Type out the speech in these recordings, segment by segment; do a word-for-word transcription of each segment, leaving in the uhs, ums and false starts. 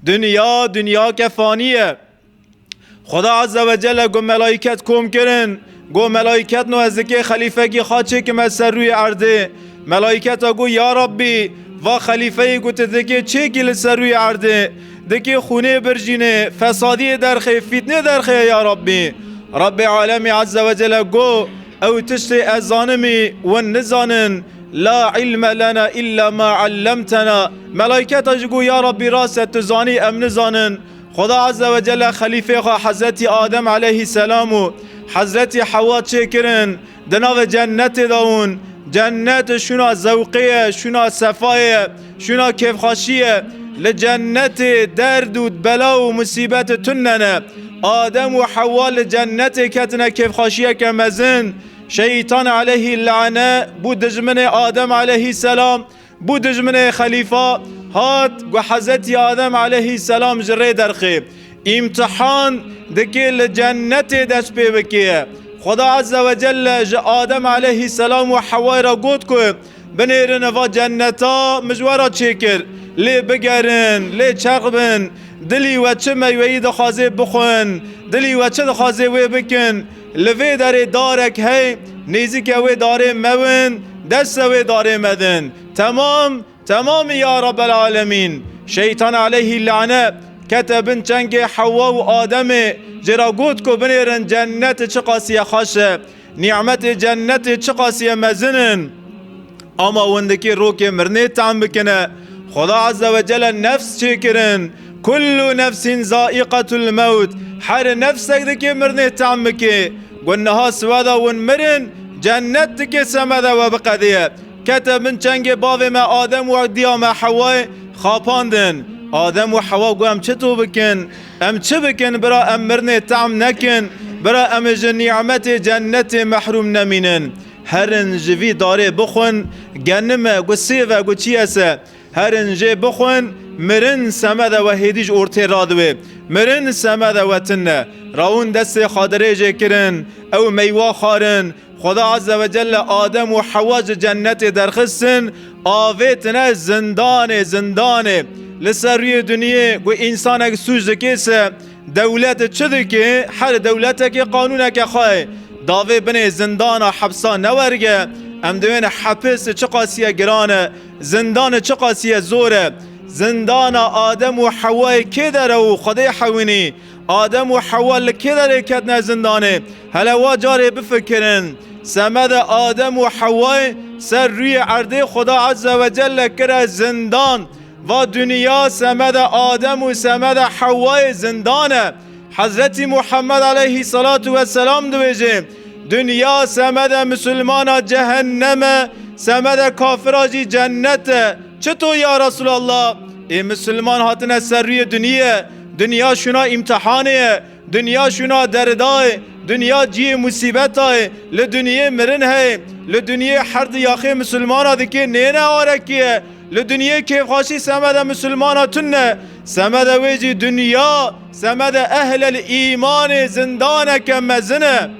Dinya, dinyake fanî ye. Xweda Azze ve Celle got melayket kom kirin. Got melayket no ez dikê xelîfekî xwe çêkime ser rûyê erdê. Melayketa got, ya Rabbî, va xelîfeyê ku tu dikê çêkî li ser rûyê erdê, dikê xûnê birjînê, fesadiyê derxê, fîtnê derxê, ya Rabbî. Rabbê Alemî Azze ve Celle got, ew tiştê ez zanimî, win nizanin. La ilme lena illa ma allamtena. Melayketa jî got, ya Rabbî, rast e, tu zanî, em nizanin. Xweda Azze ve Celle xelîfê xwe Hezretî Adem aleyhisselam û Hezretî Hewa çêkirin, di navê cennetê de hûn. Cennet şûna zewqê ye, şûna sefayê ye, şûna kêfxweşî ye. Li cennetê derd û bela û musîbet tune ne. Adem û Hewa li cennetê ketine kêfxweşiyeke mezin. Şeytan aleyhî lane bû dijminê Adem aleyhisselam. Bû dijminê xelîfa, hat ku Hezretî Adem aleyhisselam ji rê derxê. Îmtihan dikê li cennetê dest pê bike. Xweda Azze ve Celle ji Adem aleyhisselam û Hewayê re got ku binêrin va cenneta min ji we re çêkir. Lê bigerin, lê çeq bin. Dilî we çi meyweyî dixwazê bixwin, dilî we çi dixwazê wê bikin. Li vê derê darek hey, nêzîke wê darê mewin, dest wê darê medin. Temam, temamî ya Rabbel Alemîn. Şeytan aleyhî lane kete bin çengê Hewwa û Ademê, jê re got ku binêrin cennet çiqasî ye xweş e, nîmetê cennetê çiqasî ye mezin in. Ama hûn dikê rokê mirinê tam bikine. Xweda Azze ve Celle nefs çêkirin. Kullu nefsin zaiqetul mewt. Her nefsek dikê mirinê tam bike. Got niha siweda hûn mirin, cennet dikê semede we biqediye. Kete bin çengê bavê me Adem û diya me Hewayê xapandin. Adem û Hewa got em çito bikin? Em çi bikin bira em mirinê tam nekin? Bira em ji nîmetê cennetê mehrûm nemînin. Herin ji vî darê bixwin, genime, gu sêve, gu çiyese. Herin jê bixwin, mirin semede we hêdî ji ortê radiwê. Mirin semede we tine. Rawin destê xwe dirêjê kirin, ew meywa xwarin. Xweda Azze ve Celle Adem û Hewa ji cennetê derxistin, avêtine zindanê, zindanê. Li ser rûyê duniyê gu însanek sûc dikê se, dewlet çi dike? Her dewletekê qanûneke xwe ye. Davê binê zindana hepsa newerge. Em dibêne hepis çiqasî ye giran e, zindan çiqasî ye zor e. Zindana Adem û Hewayê kê dere û Xwedê hewînî? Adem û Hewa li kê derê ketine zindanê? Hele wa carê bifikirin. Semede Adem û Hewayê ser rûyê erdê Xweda Azze ve Celle kire zindan. Va dinya semede Adem û semede Hewayê zindan e. Hezretî Muhammed aleyhissalatu vesselam dibêje, dinya semede misilmana cehennem e, semede kafira jî cennet e. Çito ya Resulallah? Ê misilman hatine ser rûyê duniyê, dinya şûna îmtihanê ye. Dinya şûna derdayê, dinya ciyê musîbetayê, li dinyê mirin heye, li dinyê her di yaxê misilmana dikê nêne arekiye, li dinyê kêfxweşî semede misilmana tune, semede wê jî dinya, semede ehlel îmanê zindaneke mezin e.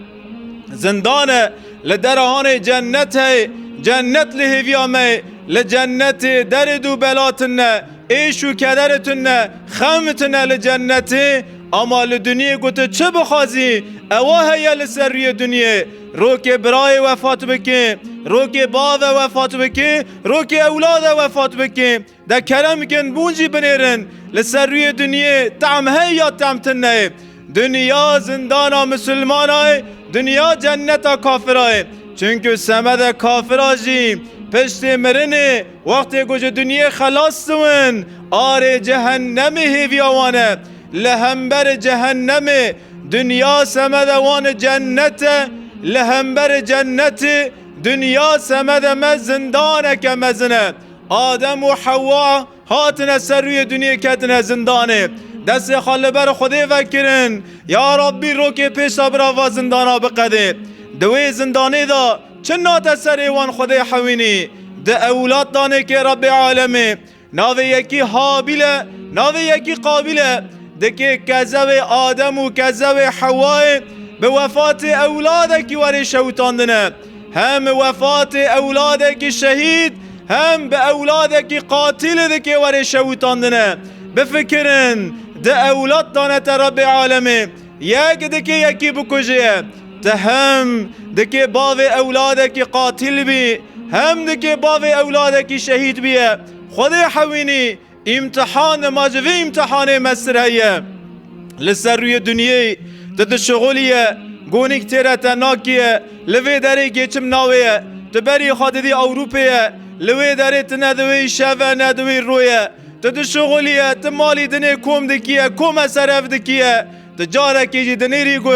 Zindan e, li derahanê cennet heye, cennet li hêviya me ye, li cennetê derd û bela tune, êş û keder tune, xem tune li cennetê, ama li duniyê ku tu çi bixwazî, ewa heye li ser rûyê duniyê. Rokê birayê wefat bike, rokê bave wefat bike, rokê ewlade wefat bike. De kerem kin bûn jî binêrin, li ser rûyê duniyê tehm heye ya tehm tune ye. Dinya zindana misilmana ye, dinya cenneta kafira ye. Çunku semede kafira jî piştê mirinê, wextê ku ji dinyê xelas dibin, arê cehennemê hêviya wan e. Li hember cehennemê dinya semede wan cennet e, li hember cennetê dinya semede me zindaneke mezin e. Adem û Hewa hatine ser rûyê duniyê ketine zindanê. Destê xwe li ber Xwedê vekirin. Ya Rabbî, rokê pêşa bira va zindana biqedê. Di wê zindanê de çi nate serê wan Xwedê hewînî? Di ewlad danê kê Rabbê alemê. Navê yekî Habîl e, navê yekî Qabîl e. Dikê kezewê Adem û kezewê Hewayê bi wefatê ewladekî werê şewitandine. Hem wefatê ewladekî şehîd, hem bi ewladekî qatilê dikê werê şewitandine. Bifikirin, di ewlad dane te Rebbê Alemê. Yek dikê yekî bikujê. Te hem dikê bavê ewladekî qatil bî, hem dikê bavê ewladekî şehîd bîye. Xwedê hewînî, îmtihan, ma ji vê îmtihanê mestir heye. Li ser rûyê dinyê tu dişixulî ye, gonîk têre te nakiye, li vê derê geçim navê ye. Tu berî xwe didî Ewropê ye, li wê derê tu ne di wê şev e, ne di wê rû ye. Tu dişixulî ye, tu malî dinê kom dikî ye, kom e serev dikî ye. Tu carekê jî dinêrî ku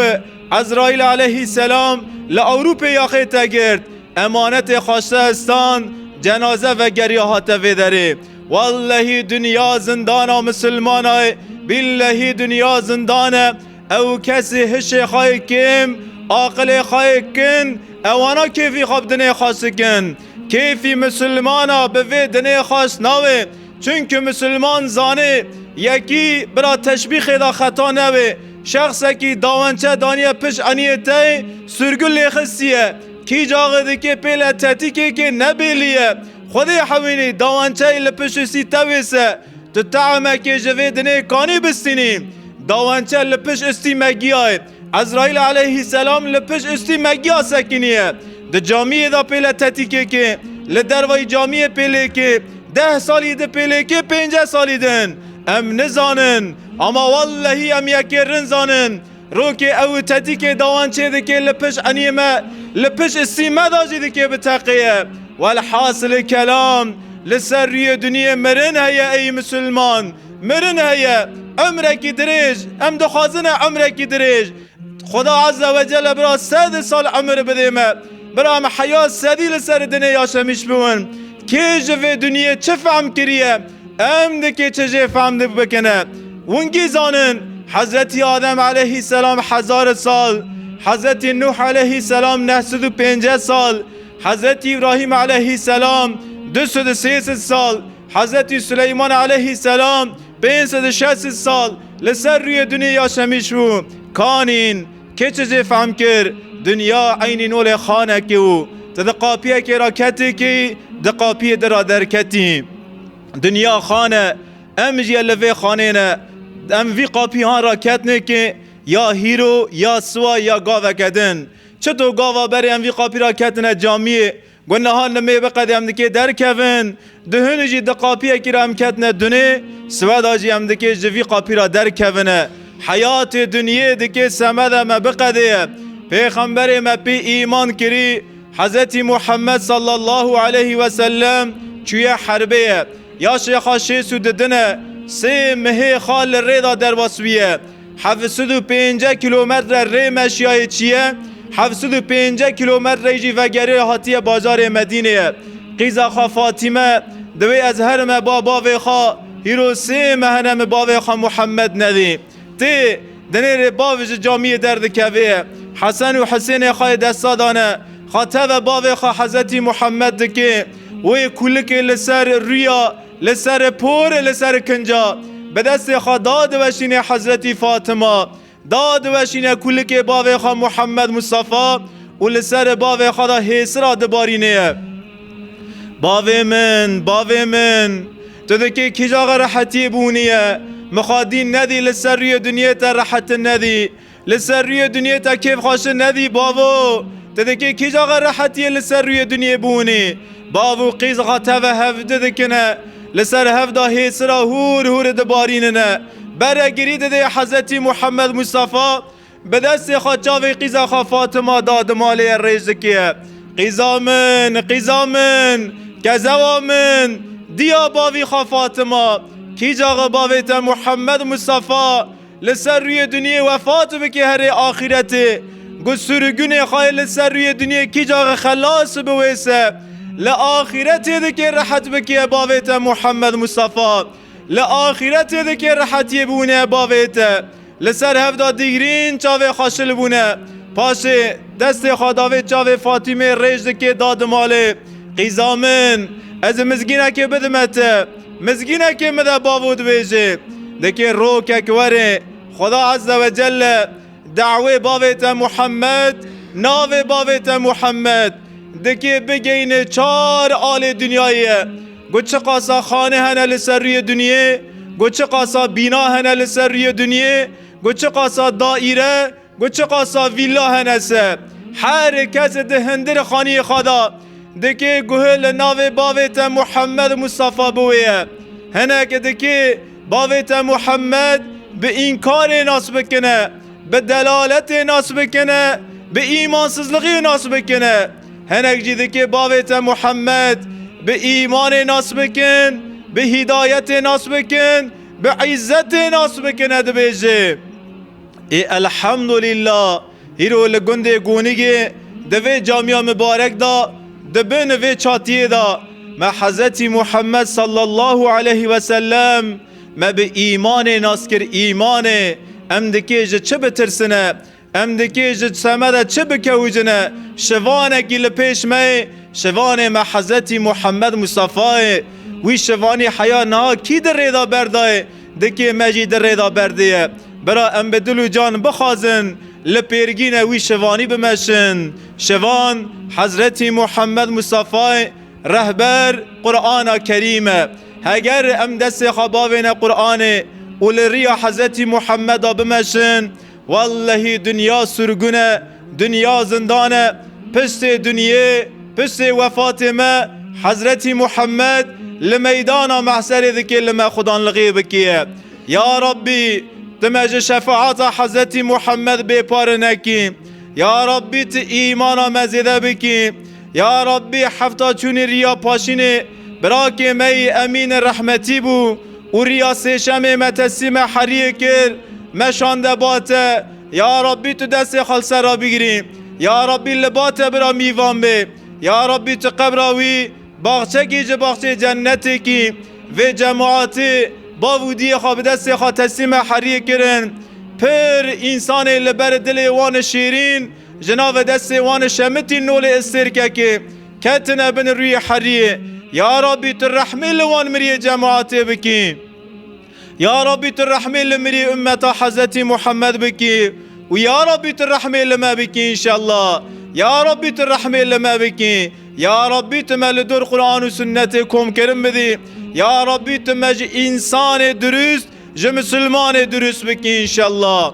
Ezraîl aleyhîselam li Ewropê yaxê te girt. Emanetê xaşte stan, cenaze vegeriya hate vê derê. Wellehî dinya zindana misilmana ye, billehî dinya zindan e. Ew kesê hişê xwe yê kêm, aqilê xwe yê kin, ewana kêfî xwe bi dinê xwe sikin. Kêfî misilmana bi vê dinê xwe nawe. Çunku misilman zanê, yekî bira teşbîxê de xeta nebe. Şexsekî dawençe daniye pişt eniyê te, sûrgul lê xistiye. Kî caxê dike pêle tetikêkê nebêlî ye. Xwedê hewînî dawençeyê li pişt ûstî te wêse. Tu te'mekê ji vê dinê kanî bistînî. Dawençe li pişt ûstî me giyayê. Ezraîl aleyhîselam li pişt ûstî me giya sekiniye. Di camiyê de pêle tetikêkê, li dervayî camiyê pêlêkê, deh salî di pêlêkê, pênceh salî din. Em nizanin, ama wellehî em yekê rin zanin. Rokê ew tetikê dawançê dike li pişt eniyê me, li pişt ûstî me de jî dike biteqeye. Welhasil kelam, li ser rûyê dinyê mirin heye ey misilman. Mirin heye. Emrekî dirêj. Em dixwazine emrekî dirêj. Xuda Azze ve Celle bira sed sal emir bidê me. Bira em heya sedî li ser dinê yaşemiş bibin. Kê ji vê dinyê çi fehm kiriye? Em dikê çi jê fehm bikine? Wingî zanin, Hezretî Adem aleyhîselam hezar sal, Hezretî Nuh aleyhîselam neh sed û pênceh sal, Hezretî Îbrahîm aleyhîselam du sed û sêsed sal, Hezretî Suleyman aleyhîselam pênc sed û şeş sed sal li ser rûyê dinyê yaşemiş bû. Kanîn, kê çi jê fehm kir, dinya eynî nolê xanekê û tu di qapiyekê ra ketî kî, di qapiyê di ra derketî. Dinya xan e, em jî li vê xanê ne. Em vî qapî han ra ketnê kî ya hîro, ya siwa, ya gaveke din. Çito gava berê em vî qapî ra ketine camiyê, Got, niha nimê biqedê em dikê derkevin. Duhunî jî di qapiyekî re em ketine dunê, siweda jî em dikê ji vî qapî re derkevine. Heyatê dinyê dikê semede me biqedê ye. Pêxemberê me pê îman kirî, Hezretî Muhammed sallallahu aleyhi ve sellem çûye herbê ye. Yaşê xwe şêst û didin e, sê mihê xwe li rê de derbas bûye. Heft sed û pêncî kilometre rê meşiyayê çi ye, heft sed û pêncî kilometre jî vegerê hatiye bajarê Medînê ye. Qîza xwe Fatîme, divê ez herime ba bavê xwe, hîro sê meh ne min bavê xwe Muhammed nedî. Tê, dinêrê bav ji camiyê derdikeve. Hesen û Hisênê xwe yê desta dane, xwe teve bavê xwe Hezretî Muhammed dike. Wê kulikê li ser rûya, li ser por, li ser kinca, bi destê xwe dadiweşîne Hezretî Fatima. Dadiweşîne kulikê bavê xwe Muhammed Mustafa û li ser bavê xwe de hêsira dibarîne ye. Bavê min, bavê min, tu dikê kîja xwe rehetiyê bûniye? Min xwe dîn nedî li ser rûyê dinyê te rehetin nedî. Li ser rûyê dinyê te kêfxweşin nedî, bavo. Tu dikê kîja xwe rehetiyê li ser rûyê dinyê bûnî? Bav û qîz xwe teve hevdi dikine. Li ser hev de hêsira hûr hûr dibarînine. Beregirî didê Hezretî Muhammed Mustafa, bi destê xwe çavê qîza xwe Fatima dadimalê ye rêj dike. Qîza min, qîza min, kezewa min, diya bavî xwe Fatima, kîca xwe bavê te Muhammed Mustafa, li ser rûyê dinyê wefat bike herê axîretê. Got, sürgünê xwe yê li ser rûyê dinyê kîca xwe xelas biwêse, li axîretê dikê rehet bike bavê te Muhammed Mustafa. Li axîretê dikê rehetiyê bûne bavê te. Li ser hev de digirîn çavê xwe şil bûne. Paşê destê xwe davê çavê Fatîmê rêj dikê dadimalê. Qîza min, ez ê mizgînekê bidime te. Mizgînekê min de bavo dibêje. Dikê rokek were, Xweda Azze ve Celle dawê bavê te Muhammed, navê bavê te Muhammed, dikê bigeyne çar alê dinyayê ye. Got, çiqasa xane hene li ser rûyê dinyê? Ku çiqasa bîna hene li ser rûyê dinyê, ku çiqasa daîre, ku çiqasa vîlla hene se. Her kes di hindir xaniyê xwe de dikê guhê li navê bavê te Muhammed Mustafa bi wê ye. Hinek dikê bavê te Muhammed bi înkarê nas bikine, bi delaletê nas bikine, bi îmansizlixî nas bikine. Hinek jî dikê bavê te Muhammed bi îmanê nas bikin, bi hîdayetê nas bikin, bi îzzetê nas bikine, dibêje. Ê elhamdulillah, îro li gundê Gonigê di vê camiya mibarek de, di bin vê çatiyê de me Hezretî Muhammed sallallahu aleyhi ve sellem me bi îmanê nas kir, îmanê. Em dikê ji çi bitirsine? Em dikê ji semede çi bikewicine? Şivanekî li pêş me ye, şivanê me Hezretî Muhammed Mustafayê. Wî şivanî heya niha kî di rê de berdayê? Dikê me jî di rê de berdêye. Bira em bi dil û can bixwazin, li pêrgîne wî şivanî bimeşin. Şivan Hezretî Muhammed Mustafayê, rehber Qur'ana Kerîm e. Heger em destê xwe bavêne Qur'anê û li riya Hezretî Muhammeda bimeşin, wellehî dinya surgun e, dinya zindan e. Piştê dinyê, piştê wefatê me, Hezretî Muhammed li meydana mehserê dikê li me xudanlixê bikiye. Ya Rabbî, tu me ji şefaata Hezretî Muhammed bêpare nekî. Ya Rabbî, tu îmana me zêde bikî. Ya Rabbî, hefta çûnî riya paşînê birakê me yî Emîn rehmetî bû û riya sêşemê me teslîme heriyê kir, me şande ba te. Ya Rabbî, tu destê xwe li ser re bigirî. Ya Rabbî, li ba te bira mîvan bê. Ya Rabbî, tu qebra wî baxçekî ji baxçê cennetê kî. Vê cemaatê bav û diyê xwe bi destê xwe teslîme heriyê kirin. Pir însanê li ber dilê wan şêrîn, ji navê destê wan şemitî nolê istêrkekê ketine bin rûyê heriyê. Ya Rabbî, tu rehmê li wan miriyê cemaatê bikî. Ya Rabbî, tu rehmê li mirî ummeta Hezretî Muhammed bikî. Û ya Rabbî, tu rehmê li me bikî înşallah. Ya Rabbî, tu rehmê li me bikî. Ya Rabbî, tu me li dor Qur'an û sunnetê komkirin bidî. Ya Rabbî, tu me ji însanê dirust, ji misilmanê dirust bikî înşallah.